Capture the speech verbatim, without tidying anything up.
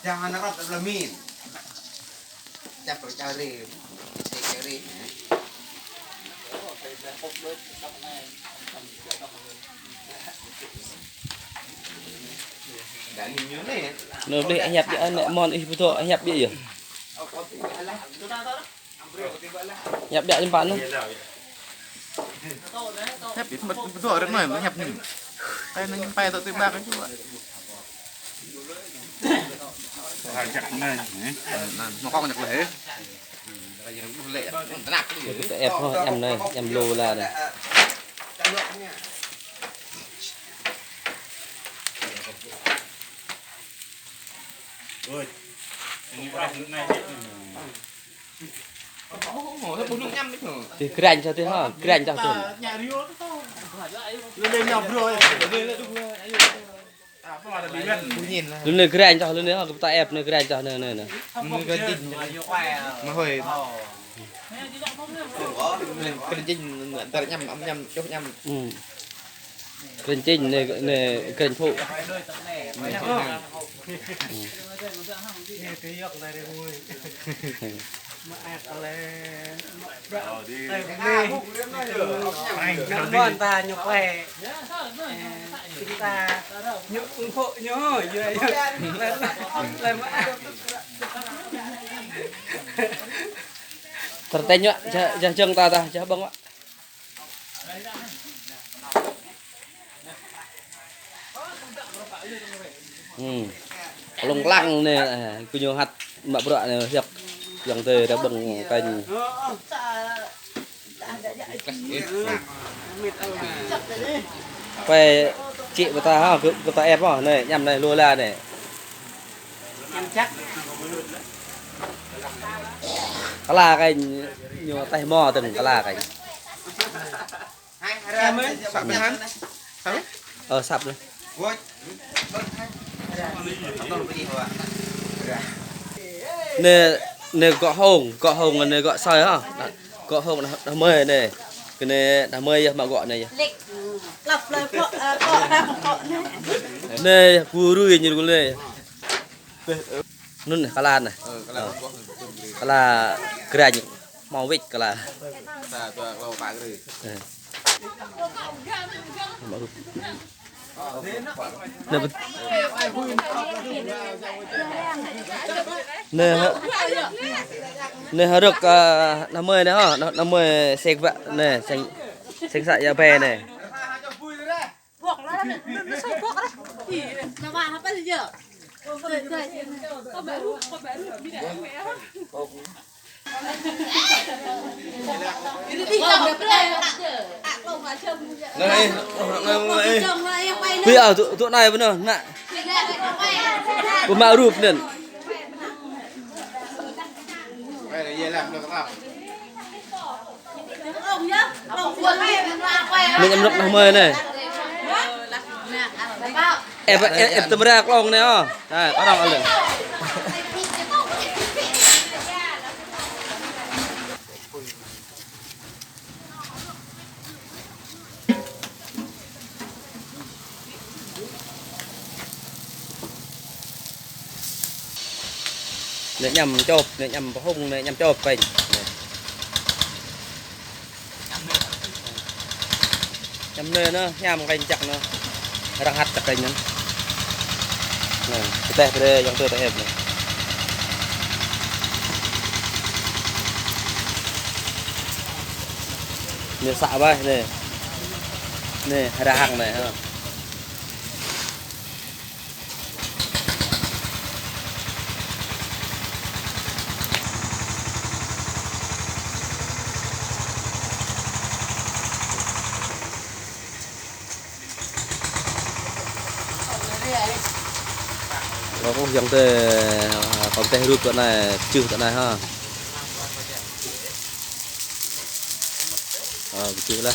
Jangan harap lamin. Cak cari, cari. Nơ, blih hiăp yơh, ană mon ih pơtô hiăp yơh yơh. Hiăp biă jơmpăn nơ. Hiăp ih mă pơtô rơngai, hiăp ñu. Ai nơ ñu pai tơ tui bak čua. Nă, nă, nă kông ñăk lĕ. Tơ ĕp hŏ, ñăm nơ, ñăm lu la nơ. Tơ grañ čah tơ hŏ, grañ čah tơ. Lu nơ grañ čah lu nơ hŏ, kơ pơtô ĕp nơ grañ čah nơ, nơ, nơ. Nơ grañ čah. Mă hơi. Grañ čah, nơ, nơ, nơ, nơ, nơ. Kren chinh nê, nê kren phŭ. Nă mon ta ñu klĕ. Ơ, ta ñu ủng hộ ñu, yua, yua. Tơr tĕnh wă, jah, jah jơ̆ng ta, ta jah ƀơ̆ng wă. Hmm. Lông lăng nê, ơ, kơ ñu hăt mă bruă nê, hiăp yang tê đa ƀơ̆ng kanh. Pĕ čĭ pơtă hă, kơ, kơ ta ĕp hă, nê, ñăm nê, lu la nê. Kơla kanh ñu taih mơ̆ tơ̆ng kơla kanh. Săp hăn? Săp? Ơ, săp nê. Nê, nê gŏ hông, gŏ hông nê gŏ asơi hă. Gŏ hông đah, đah mơi nê. Kơ nê đah mơi yơh mă gŏ nê yơh. Nê, guru ñu nê. Anŭn nê, kơla nê. Ơ, kơla. Ơ. Kơla grañ, hmâo wĕč kơla. Ơ. Nê, nê, nê hơrơ̆k, ơ, đah mơi nê hă, đah, đah mơi sek bă nê, seng, seng să ia bê nê. Pi a, tŭ, tŭ anai pơ anŭn, nă. Pơmă rup anŭn. Mĕ ñăm rơ̆k đah mơi anai. Ĕp, ĕp, ĕp tơmra klông anai ôh. Ha, kơ arăng alơ̆ng. Nê ñăm čŏp, nê ñăm pơhung, nê ñăm čŏp kanh. Ñăm nê nơ, ñăm kanh čăk nơ. Arăng hăt čăk kanh nơ. Nê, pơtĕh brơi, yang tơ tơ ĕp nê. Nê să bah nê. Nê, hơră hăng nê, hă. Ơ, yang tê, ơ, kơm tĕh rup tơ anai, čưh tơ anai hă. Ơ, čưh lah.